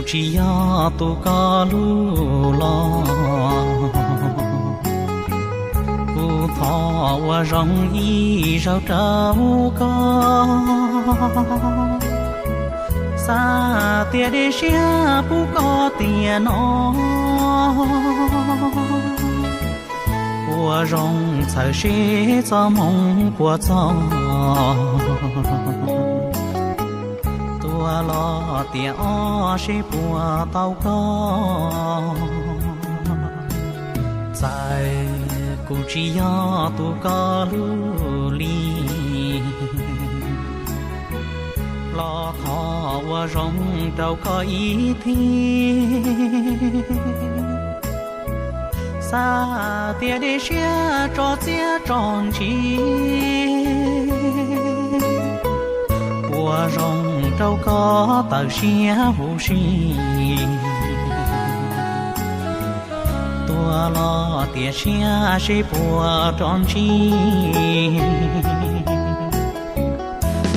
Tsis yog tus koj lub los, kuv thov ua zoo ib zaug rau koj. Xav tias dej siab pub koj tiam no, ua zoo txhawm seb txoj hmoo puas txog. Tua los tiam ob seb puas tau koj. Txawm kuv tsis yog tus koj lub li, los thov ua zoo rau koj ib thim. Xav tias dej siab tso txiab tso ntsis, ua zoo rau koj tawm siab huv si. Tua los tiam siab seb puas rov ntsib,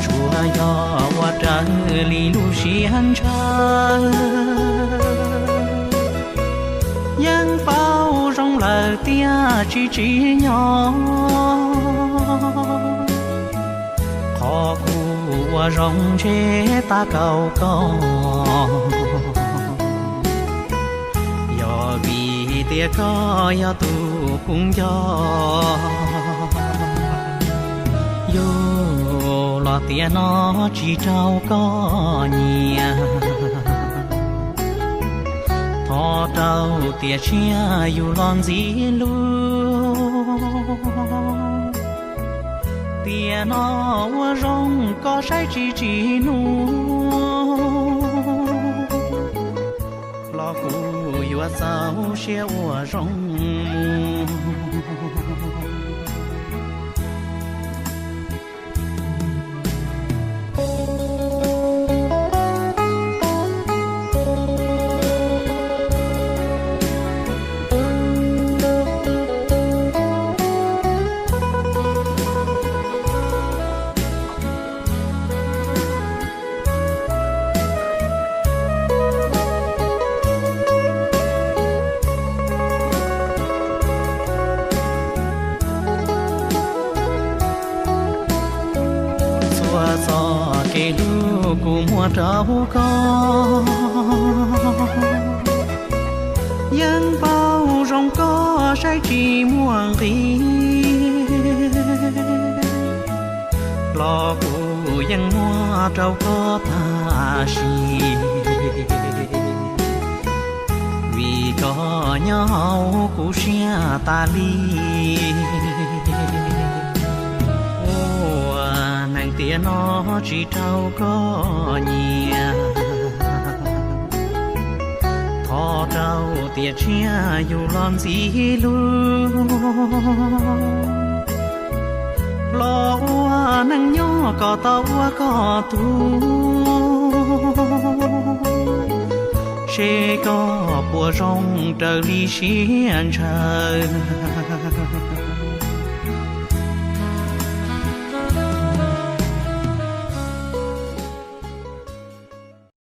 tsuas yog ua raws li lub siab ntshaw. Yeej paub zoo lawm tias tsis tsim nyog, qhov kuv ua zoo ntshe tab kaum koj. Yog vim tias koj yog tus kuv nco, yus los tiam no tsis raug koj nyiam. Thov rau tiam siab yus los ntxim hlub. Tiam no ua zoo koj saib tsis tsim nyog, los kuv yuav txaus siab ua zoo mus. Txhua txoj kev hlub kuv muab rau koj, yeej paub zoo koj saib tsis muaj nqis, los kuv yeej muab rau koj tag sim. Vim koj nyob hauv kuv siab tas li, ua neeg tiam no tsis raug koj nyiam. Thov rau tiam siab yus los ntxim hlub, los ua neej nyob kom tau ua koj tug, seb koj puas zoo raws li siab ntshaw.